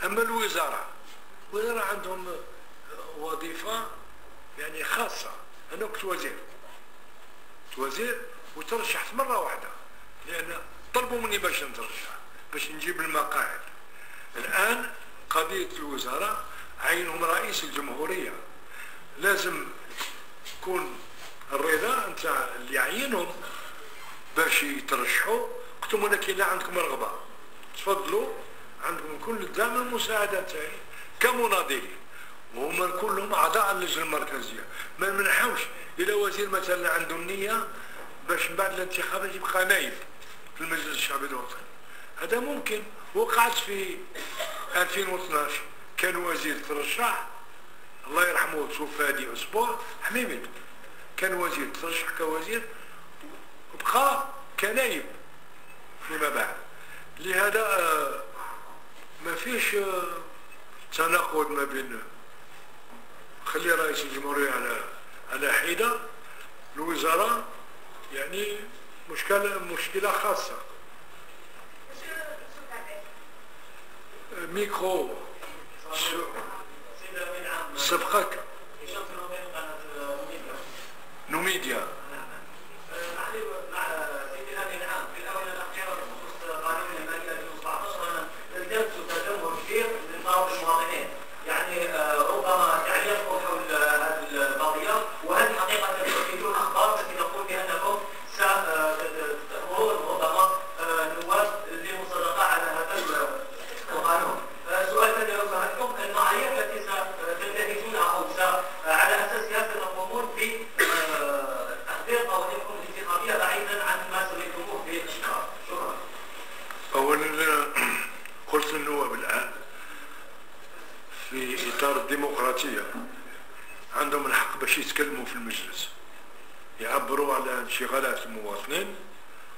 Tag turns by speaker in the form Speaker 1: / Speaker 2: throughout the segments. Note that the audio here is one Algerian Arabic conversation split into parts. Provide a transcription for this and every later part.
Speaker 1: اما الوزارة، الوزارة عندهم وظيفة يعني خاصة. انا كنت وزير، كنت وزير وترشحت مرة واحدة لان طلبوا مني باش نترشح باش نجيب المقاعد. الان قضية الوزارة عينهم رئيس الجمهورية، لازم يكون الرضا نتاع اللي عينهم باش يترشحوا. قلت لهم ولكن لا عندكم رغبة تفضلوا، عندكم كل الدعم والمساعدة تاعي كمناضلين، وهما كلهم اعضاء اللجنة المركزية. ما نمنحوش الى وزير مثلا عنده النية باش من بعد الانتخابات يبقى نايب في المجلس الشعبي الوطني، هذا ممكن. وقعت في 2012 كان وزير ترشح الله يرحمه توفى هذه اسبوع حميمي، كان وزير ترشح كوزير وبقى كنايب فيما بعد. لهذا ما فيش تناقض ما بين خلي رئيس الجمهورية على حدة، الوزارة يعني مشكلة خاصة. ميكرو سبقك نوميديا. قلت للنواب الآن في إطار الديمقراطية عندهم الحق باش يتكلموا في المجلس، يعبروا على انشغالات المواطنين،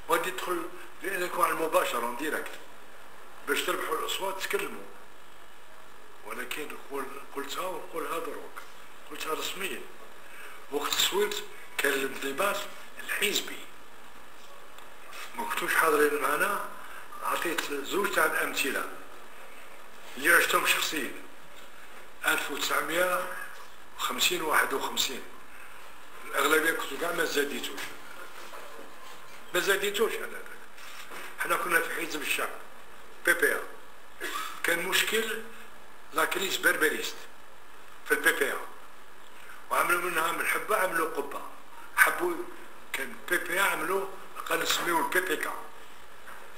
Speaker 1: وغادي يدخل لأن يكون على المباشرة direct باش تربحوا الأصوات تكلموا. ولكن قلتها ونقولها دروك، قلتها رسميا وقت التصويت كان الانضباط الحزبي، ما كنتوش حاضرين معنا. عطيت زوج تاع الأمثلة اللي عشتهم شخصيا. 1950 51 الأغلبية كنتو كاع ما زاديتوش، ما زاديتوش على هذاك. حنا كنا في حزب الشعب PPA، كان مشكل la crise berbériste في ال PPA، وعملوا منها من حبة عملوا قبة، حبوا كان PPA عملوا قال نسميو ال PPK،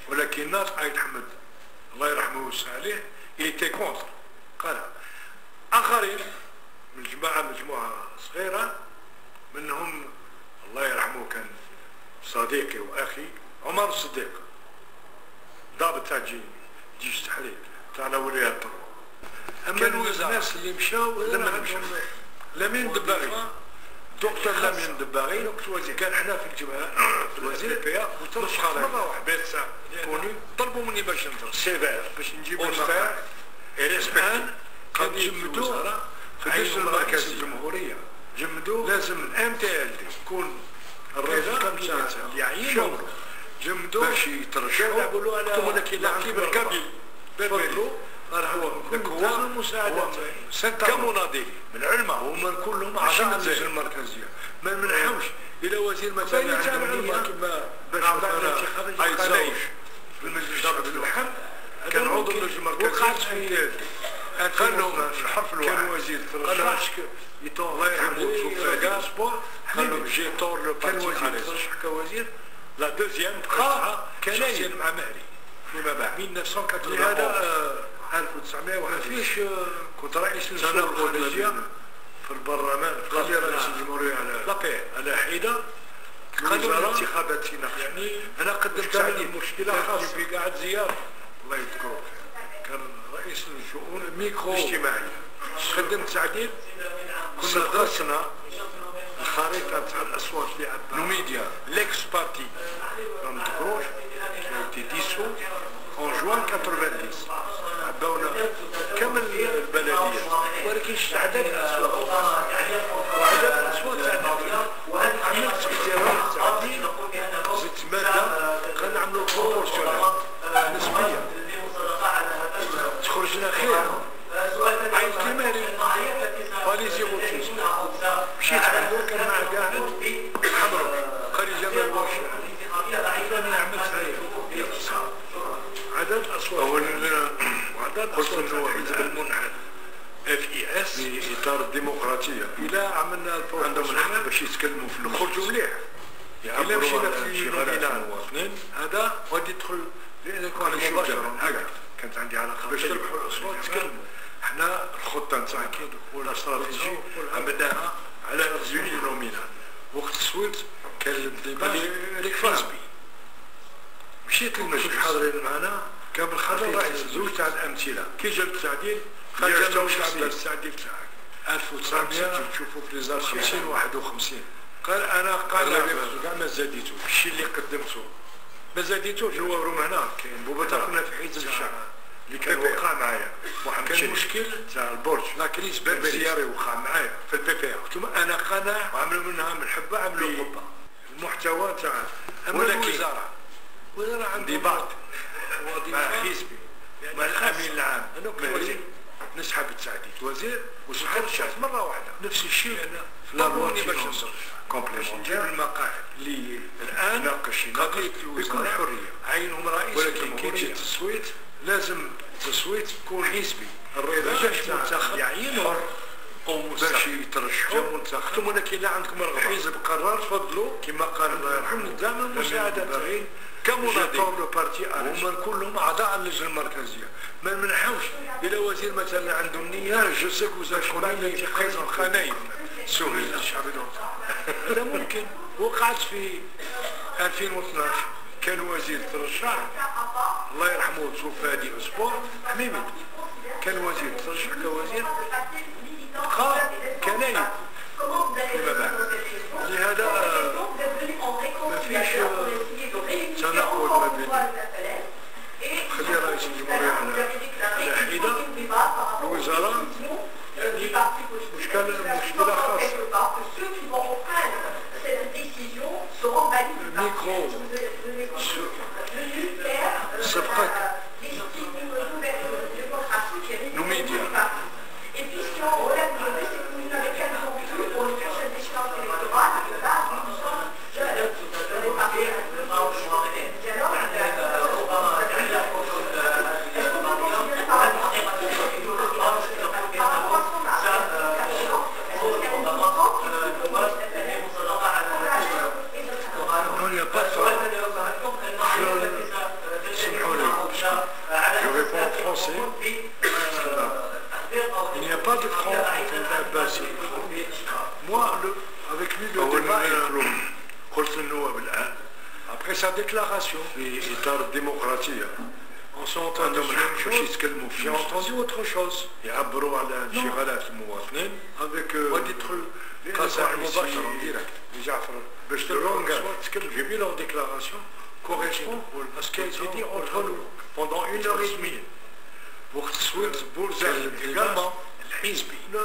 Speaker 1: ولكن ناطق آيت حمد الله يرحمه ويوسع عليه était contre، قالها. اخرين من جماعة مجموعة صغيرة منهم الله يرحمه كان صديقي واخي عمر الصديق، ضابط تاع جيش التحرير تاع الاولياء الطروه. اما الناس اللي مشاو لما مشاو لمين دباغي، دكتور لمين دباغي كان حنا في الجبهة في الوزير بي وترشح مرة واحدة كوني طلبوا مني باش نترشح sévère باش نجيب المقاعد. الان قد جمدوا في اللجنة المركزية الجمهورية، جمدوا لازم ال MTLD يكون الرضا اللي يعينهم جمدوا باش يترشحوا. ولكن لا الكابيل تفضلوا هو المساعدة كمناضلين من العلماء، هما كلهم اعضاء اللجنة المركزية. ما نمنحوش الى وزير مثلا كما باش بعد الانتخابات يبقى في المجلس الشعبي اللحم، كان عضو اللجنة المركزية. قال لهم الحرف الواحد كان وزير ترشح الله يرحمه توفى هذا الاسبوع، قال لهم j'ai tort le parti، كان وزير ترشح كوزير la deuxième بقى كنايب مع مهري فيما بعد 1980. لهذا 1901 فيش كنت رئيس للشؤون الخارجية في البرلمان، خلي رئيس الجمهورية على على حدة. قانون الانتخابات يعني أنا قدمت تعديل مشكلة خاصة في قاعد زيارة الله يذكره كان رئيس الشؤون الاجتماعية، قدمت تعديل كنا درسنا الخريطة تاع الأصوات اللي نوميديا l'ex-parti ما نذكروش qui a été dissous en juin 90 عباونا كامل البلديات، ولكن عدد الأصوات وعدد الأصوات تاع عملت اقتراح تعديل زدت مادة قال نعملو proportionnelle نسبية تخرج خرجنا خير. عيط لي باليزي غوتشيز، مشيت عنده كان مع قاعد حمرو، قال لي جمال واش انا عملت هي عدد الاصوات.
Speaker 2: اولا
Speaker 1: وعدد
Speaker 2: قلت
Speaker 1: الاصوات
Speaker 2: انه
Speaker 1: حزب
Speaker 2: المنحل
Speaker 1: FIS
Speaker 2: في اطار الديمقراطيه
Speaker 1: الى عملنا
Speaker 2: عندهم الحق باش يتكلموا في
Speaker 1: نخرجوا
Speaker 2: المجلس،
Speaker 1: مليح. إلا
Speaker 2: يعبروا
Speaker 1: مشينا
Speaker 2: على
Speaker 1: في
Speaker 2: انشغالات
Speaker 1: nominal.
Speaker 2: المواطنين.
Speaker 1: هذا غادي يدخل لانكم
Speaker 2: انا شوف
Speaker 1: مباشره
Speaker 2: جمال،
Speaker 1: هكا
Speaker 2: كانت عندي علاقه
Speaker 1: باش
Speaker 2: طيبة
Speaker 1: تربحوا الاصوات
Speaker 2: مع
Speaker 1: تكلموا.
Speaker 2: احنا الخطه نتاعنا ولا استراتيجي عملناها على l'uninominal.
Speaker 1: وقت التصويت
Speaker 2: كان ال débat
Speaker 1: حزبي.
Speaker 2: مشيت للمجلس
Speaker 1: كنتوش حاضرين معنا
Speaker 2: كان بالخاطر
Speaker 1: هذا
Speaker 2: رئيس زوج تاع الامثله.
Speaker 1: كي جا التعديل
Speaker 2: قال
Speaker 1: قال
Speaker 2: جمال
Speaker 1: جمال
Speaker 2: شعبان
Speaker 1: التعديل تاعك 1900
Speaker 2: تشوفوا في les archives
Speaker 1: 50 51
Speaker 2: قال انا قال
Speaker 1: اغلبيه كاع ما زاديتوش
Speaker 2: الشيء اللي قدمته
Speaker 1: ما زاديتوش.
Speaker 2: نوروا هنا كاين بوبطة
Speaker 1: كنا في حزب الشعب
Speaker 2: اللي كان
Speaker 1: PPA.
Speaker 2: وقع معايا محمد
Speaker 1: كان
Speaker 2: شريف
Speaker 1: مشكل
Speaker 2: تاع البرج
Speaker 1: la crise berbériste
Speaker 2: زياري وقع معايا
Speaker 1: في ال PPA. قلت لهم انا قناع
Speaker 2: وعملوا منها من حبه عملوا قبه
Speaker 1: المحتوى تاع
Speaker 2: اما
Speaker 1: ولكن
Speaker 2: الوزاره
Speaker 1: الوزاره عندهم
Speaker 2: débat
Speaker 1: وظيفة
Speaker 2: مع حزبي
Speaker 1: يعني
Speaker 2: مع الامين العام
Speaker 1: انا كنت
Speaker 2: مهدي
Speaker 1: وزير
Speaker 2: نسحب التعديل
Speaker 1: وزير
Speaker 2: وسحب
Speaker 1: وترشحت مره واحده
Speaker 2: نفس الشيء
Speaker 1: في
Speaker 2: la loi
Speaker 1: طلبوني باش
Speaker 2: finance
Speaker 1: نرجع باش نجيب
Speaker 2: complémentaire
Speaker 1: المقاعد
Speaker 2: اللي
Speaker 1: الان
Speaker 2: ناقش
Speaker 1: قضيه
Speaker 2: بكل
Speaker 1: الوزراء
Speaker 2: حريه
Speaker 1: عينهم رئيس
Speaker 2: ولكن كي تجي
Speaker 1: الجمهوريه
Speaker 2: التصويت
Speaker 1: لازم
Speaker 2: التصويت يكون
Speaker 1: حزبي.
Speaker 2: الرضا
Speaker 1: ما جاش
Speaker 2: تاع
Speaker 1: منتخب
Speaker 2: يعينهم
Speaker 1: حر او
Speaker 2: باش
Speaker 1: مستقل
Speaker 2: يترشحوا.
Speaker 1: جا منتخب ثم ولكن لا عندكم رغبه
Speaker 2: الحزب قرر
Speaker 1: تفضلوا
Speaker 2: كما قال الله يرحمه
Speaker 1: ندعم المساعدة
Speaker 2: باغين
Speaker 1: كمناضل.
Speaker 2: le parti
Speaker 1: هما كلهم اعضاء اللجنه المركزيه ما نمنحوش الى وزير مثلا عنده النيه
Speaker 2: je sais que
Speaker 1: باش بعد الانتخابات
Speaker 2: خنايم
Speaker 1: سهل
Speaker 2: الشعب
Speaker 1: هذا ممكن وقعت في 2012
Speaker 2: كان وزير ترشح الله يرحمه توفى هذه اسبوع
Speaker 1: حميمي كان وزير ترشح كوزير بقى كنايب
Speaker 2: فيما بعد.
Speaker 1: لهذا
Speaker 3: ما
Speaker 1: فيش
Speaker 2: تناقض ما بين
Speaker 1: خلي رئيس الجمهورية على حدة
Speaker 2: الوزراء
Speaker 1: يعني مشكلة خاصة.
Speaker 2: الميكرو
Speaker 1: سبقك
Speaker 2: نوميديا.
Speaker 3: Et puis ce qui en relève aujourd'hui, c'est que nous n'avons qu'un non plus pour une prochaine échéance électorale, et là, nous sommes jeunes. Vous avez parlé de dialogue, est-ce qu'on peut considérer par rapport par rapport à ce qu'on a, est-ce qu'il y a une entente qui
Speaker 1: Non, il n'y a pas de
Speaker 2: سمحوا لي
Speaker 1: Je réponds en français. Il n'y a pas de front entre l'Abbasi. Moi, avec lui, le débat est clos.
Speaker 2: قلت النواب الان
Speaker 1: Après sa déclaration,
Speaker 2: في اطار الديمقراطيه
Speaker 1: on s'est
Speaker 2: عندهم
Speaker 1: entendu
Speaker 2: الحق
Speaker 1: sur une
Speaker 2: باش
Speaker 1: chose,
Speaker 2: يتكلموا في
Speaker 1: j'ai
Speaker 2: المجلس،
Speaker 1: entendu autre chose.
Speaker 2: يعبروا على انشغالات المواطنين.
Speaker 1: Avec
Speaker 2: غادي يدخل
Speaker 1: قصائد
Speaker 2: مباشرة
Speaker 1: direct. جعفر
Speaker 2: باش
Speaker 1: تكلم. J'ai vu leur déclaration correspond à ce qui a été dit entre nous pendant une heure et demie.
Speaker 2: وقت التصويت
Speaker 1: بورزان
Speaker 2: également
Speaker 1: الحزبي. Non,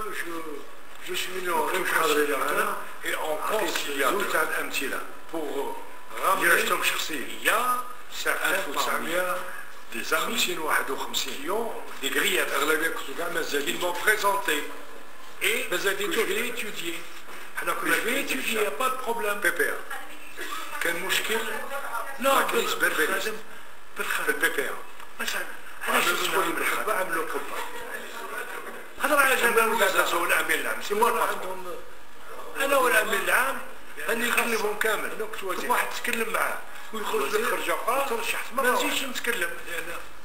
Speaker 1: je suis venu en
Speaker 2: كنتوش حاضرين معنا
Speaker 1: réconciliateur et en
Speaker 2: زوج تاع
Speaker 1: conciliateur
Speaker 2: الامثله
Speaker 1: pour ramener
Speaker 2: يعجبهم شخصيا.
Speaker 1: Il y a certains parmi
Speaker 2: 1900
Speaker 1: des amis
Speaker 2: 50 51
Speaker 1: qui ont des griefs
Speaker 2: اغلبيه كنتو كاع ما
Speaker 1: qu'ils
Speaker 2: زاديتوش
Speaker 1: m'ont présenté et
Speaker 2: ما
Speaker 1: que
Speaker 2: زاديتوش.
Speaker 1: je vais étudier.
Speaker 2: حنا كنا
Speaker 1: Je vais étudier, il n'y a pas de problème.
Speaker 2: PPA كان مشكل
Speaker 1: لا
Speaker 2: la crise berbériste
Speaker 1: بالخادم
Speaker 2: في ال PPA.
Speaker 1: مثلا علاش
Speaker 2: عملوا
Speaker 1: تقول لي
Speaker 2: منها
Speaker 1: بالخادم
Speaker 2: حبه عملوا قبه.
Speaker 1: هضر على جمال
Speaker 2: الوزراء والامين العام c'est moi
Speaker 1: عندهم انا والامين العام اني نكلمهم كامل.
Speaker 2: أنا كنت وزير.
Speaker 1: واحد تكلم معاه ويخرج لك خرجه اخرى
Speaker 2: ترشحت
Speaker 1: ما
Speaker 2: مرة
Speaker 1: نزيدش نتكلم
Speaker 2: لان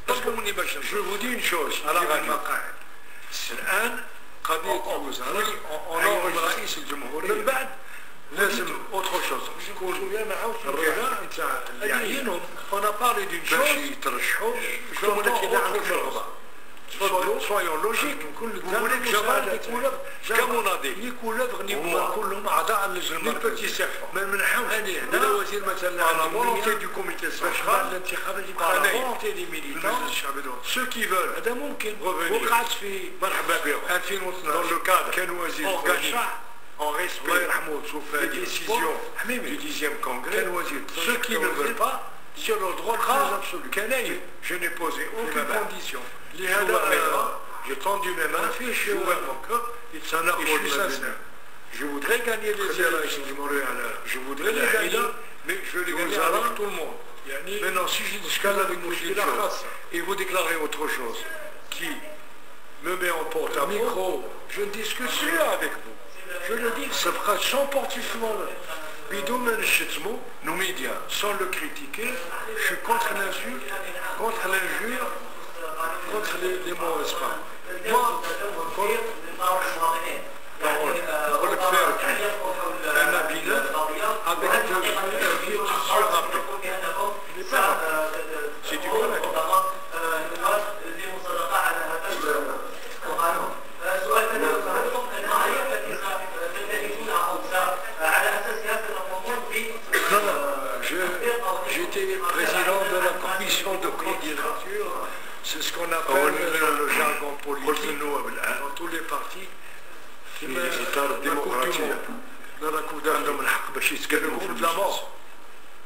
Speaker 1: طلبوا مني باش
Speaker 2: je vous dis une chose
Speaker 1: على
Speaker 2: نجيب
Speaker 1: غادي.
Speaker 2: المقاعد الان قضيه الوزراء عينهم رئيس الجمهوريه
Speaker 1: من بعد
Speaker 2: لازم
Speaker 1: autre chose
Speaker 2: يكون الرضا نتاع اللي يعينهم
Speaker 1: on a parlé d'une
Speaker 2: باش
Speaker 1: chose
Speaker 2: يترشحوا
Speaker 1: ولكن
Speaker 2: لا عندهم رغبه
Speaker 1: تفضلوا soyons logiques.
Speaker 2: كل
Speaker 1: Vous voulez que j'avale des couleuvres
Speaker 2: كمناضل
Speaker 1: ni couleuvres ni
Speaker 2: هما
Speaker 1: boa
Speaker 2: كلهم اعضاء اللجنه
Speaker 1: ni
Speaker 2: المركزيه
Speaker 1: petits serpents.
Speaker 2: ما نمنحوش
Speaker 1: أنا هنا
Speaker 2: الى وزير مثلا
Speaker 1: par la
Speaker 2: عنده
Speaker 1: volonté
Speaker 2: نية
Speaker 1: du comité
Speaker 2: باش
Speaker 1: central
Speaker 2: بعد الانتخابات
Speaker 1: par
Speaker 2: يبقى
Speaker 1: la
Speaker 2: نايب
Speaker 1: volonté des
Speaker 2: في
Speaker 1: militants
Speaker 2: المجلس الشعبي الوطني.
Speaker 1: ceux qui veulent
Speaker 2: هذا ممكن
Speaker 1: revenir
Speaker 2: وقعت في
Speaker 1: مرحبا بهم
Speaker 2: 2012
Speaker 1: dans le cadre
Speaker 2: كان وزير
Speaker 1: organique
Speaker 2: ترشح
Speaker 1: en
Speaker 2: الله
Speaker 1: respect
Speaker 2: يرحمه توفى
Speaker 1: des
Speaker 2: هذه
Speaker 1: décisions
Speaker 2: حميمي
Speaker 1: du 10e congrès
Speaker 2: كان وزير
Speaker 1: ceux qui ne veulent pas
Speaker 2: c'est leur droit
Speaker 1: بقى
Speaker 2: absolu
Speaker 1: كنايب
Speaker 2: je n'ai posé aucune
Speaker 1: فيما بعد.
Speaker 2: condition.
Speaker 1: لهذا j'ai tendu mes mains, j'ai ouvert mon cœur et je suis sincère. Je voudrais gagner les élections. Je voudrais les gagner, mais je veux les gagner avec tout le monde. Maintenant, si je discute avec vous et vous déclarez autre chose qui me met en porte-à-micro, je ne discute plus avec vous. Je le dis, ça fera sans porte-à-faux. بدون ما نشتمو
Speaker 2: نوميديا
Speaker 1: sans le critiquer, je suis contre l'insulte, contre l'injure, contre les mauvaises paroles. Moi, parole, pour le faire un habit neuf avec un vieux tissu râpé. Il n'est pas râpé. C'est du caractère. Non, j'étais président de la commission de candidature. C'est ce qu'on appelle le jargon politique dans tous les partis.
Speaker 2: في اطار الديمقراطيه عندهم الحق باش يتكلموا في المجلس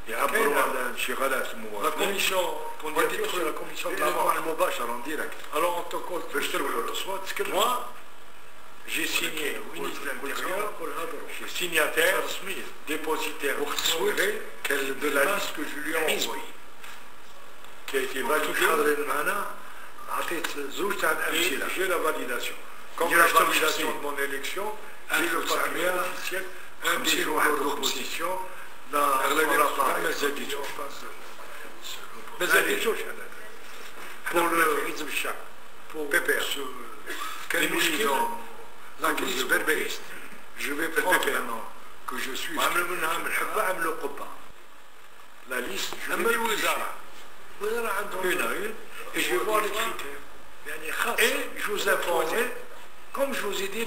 Speaker 2: يعبروا على انشغالات المواطنين.
Speaker 1: La commission candidature, la commission de la mort.
Speaker 2: المباشره en direct.
Speaker 1: Alors on te
Speaker 2: باش تربحوا الاصوات تكلموا.
Speaker 1: Moi, j'ai signé au ministre de l'Intérieur, j'ai signataire, dépositaire de la liste que je lui ai envoyée, qui a été validée. Et j'ai la validation. Comme la validation de mon élection, j'ai le papier officiel, un des jours de l'opposition, ما زادتوش ما زادتوش انا pour le حزب الشعب PPR كان مشكل la crise berbériste. Je vais prendre maintenant que je suis.
Speaker 2: عملوا منها من حبة عملوا قبة.
Speaker 1: La liste, je vais الوزارة. الوزارة عندهم une à une et je vais voir les critères. Et je vous informerai, comme je vous ai dit,